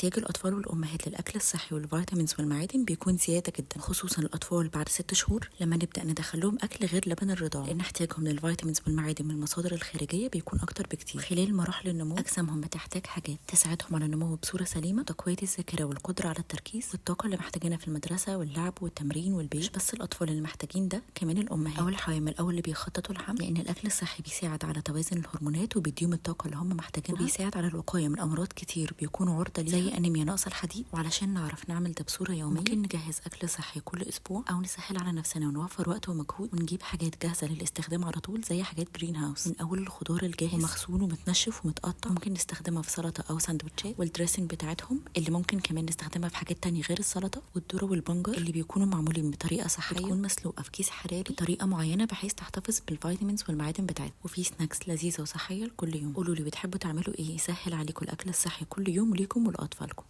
احتياج الاطفال والامهات للاكل الصحي وال vitamins والمعادن بيكون زيادة جدا، خصوصا الاطفال بعد 6 شهور لما نبدا ندخلهم اكل غير لبن الرضاعه، لان احتياجهم لل vitamins والمعادن من المصادر الخارجية بيكون اكتر بكتير. خلال مراحل النمو اجسامهم بتحتاج حاجات تساعدهم على النمو بصورة سليمه، تقوية الذاكرة والقدرة على التركيز والطاقة اللي محتاجينها في المدرسة واللعب والتمرين والبيت. مش بس الاطفال اللي محتاجين ده، كمان الامهات او الحوامل او اللي بيخططوا الحمل، لان الاكل الصحي بيساعد على توازن الهرمونات وبيديهم الطاقة اللي هم محتاجينها، وبيساعد على الوقاية من امراض كتير بيكونوا عرضه ليها زي انيميا نقص الحديد. وعلشان نعرف نعمل ده بصورة يوميه، ممكن نجهز اكل صحي كل اسبوع، او نسهل على نفسنا ونوفر وقت ومجهود ونجيب حاجات جاهزة للاستخدام على طول، زي حاجات Green House، من اول الخضار الجاهز ومغسول ومتنشف ومتقطع، ممكن نستخدمها في سلطة او سندوتشات، وال dressing بتاعتهم اللي ممكن كمان نستخدمها في حاجات تانية غير السلطه، والذرة والبنجر اللي بيكونوا معمولين بطريقة صحيه، بتكون مسلوقة في كيس حراري بطريقة معينة بحيث تحتفظ بال vitamins والمعادن بتاعتها. وفي snacks لذيذة وصحية لكل يوم. قولوا لي بتحبوا تعملوا ايه يسهل عليكم الاكل الصحي كل يوم ليكم ولاطفالكم؟